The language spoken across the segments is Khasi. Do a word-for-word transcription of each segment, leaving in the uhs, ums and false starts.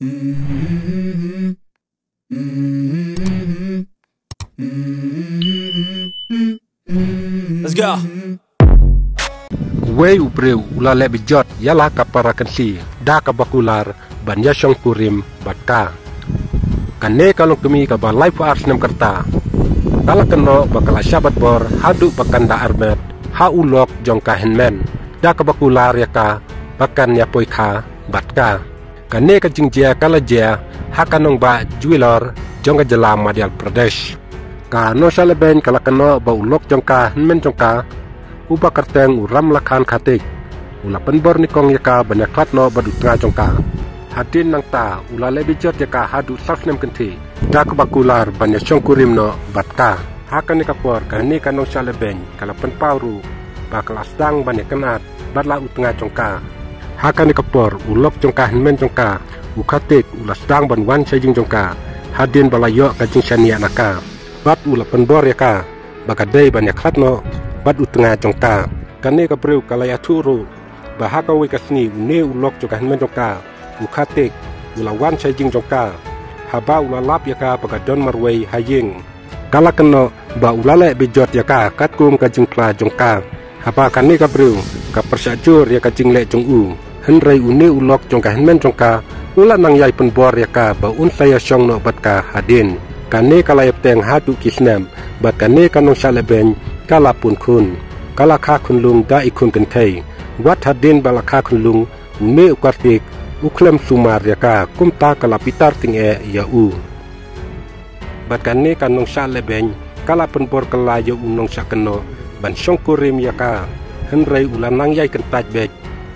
Let's go. Uwei u briew u la leh bejot ïa la ka para kynthih da kaba kular ban ïashongkurim bad ka. Kane ka longkmie kaba laiphew ar snem ka rta ka la kynnoh ba ka la shah bat bor haduh ba kan da armet ha u lok jong ka hynmen da kaba kular ïa ka ba kan ïapoi kha bad ka. Kane ka jingjia ka la jia ha ka nongbah Gwalior jong ka jylla Madhya Pradesh. Ka nongshah lehbeiñ ka la kynnoh ba u lok jong ka hynmen jong ka uba kyrteng u Ramlakhan Khatik u la pynbor nyngkong ïa ka ban ïakhlad noh bad u tnga jong ka. Hadien nangta u la leh bejot ïa ka haduh saw snem kynthih da kaba kular ban ïashongkurim noh bad ka. Ha kane ka por kane ka nongshah lehbeiñ ka la pynpaw ruh ba ka la sdang ban ïakynad bad la u tnga jong ka. Ha kane ka por u lok jong ka hynmen jong ka u Khatik u la sdang ban wan sha ïing jong ka hadien ba la ïoh ka jingshaniah na ka bad u la pynbor ïa ka ba ka dei ban ïakhlad noh bad u tnga jong ka. Kane ka briew ka la ïathuh ruh ba ha kawei ka sngi une u lok jong ka hynmen jong ka u Khatik u la wan sha ïing jong ka. Haba u la lap ïa ka ba ka don marwei ha ïing ka la kynnoh ba u la leh bejot ïa ka katkum ka jingphla jong ka. Haba kane ka briew ka pyrshah jur ïa ka jingleh jong u, hynrei une u lok jong ka hynmen jong ka u la nang ïai pynbor ïa ka ba un sa ïashong noh bad ka hadien. Kane ka la ïapteng haduh ki snem bad kane ka nongshah lehbeiñ ka la pun khun. Ka la kha khunlung da i khun kynthei. Wat hadien ba la kha khunlung une u Khatik u khlem sumar ïa ka kumta ka la bitar tyngeh ïa u. Bad kane ka nongshah lehbeiñ ka la pynbor kylla ïa u nongshah kynnoh ban shongkurim ïa ka. Hynrei u la nang ïai kyntait beit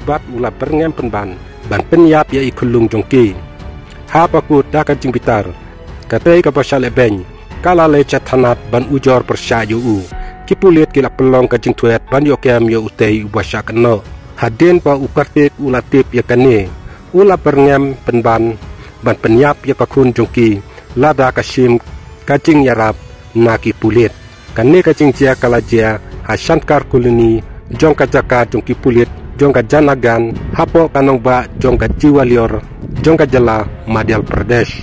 bad u la byrngem pynban ban pynïap ïa i khunlung jong ki. Haba kut da ka jingbitar, katei kaba shah lehbeiñ ka la leit sha thana ban ujor pyrshah ïa u. Ki pulit ki la pynlong ka jingtwet ban ïoh kem ïa utei uba shah kynnoh. Hadien ba u Khatik u la tip ïa kane u la byrngem pynban ban pynïap ïa ka khun jong ki lada ka shim ka jingïarap na ki pulit. Kane ka jingjia ka la jia ha Shankar Colony jong ka jaka jong ki pulit jong ka Janagan hapoh ka nongbah jong ka Gwalior jong ka jylla Madhya Pradesh.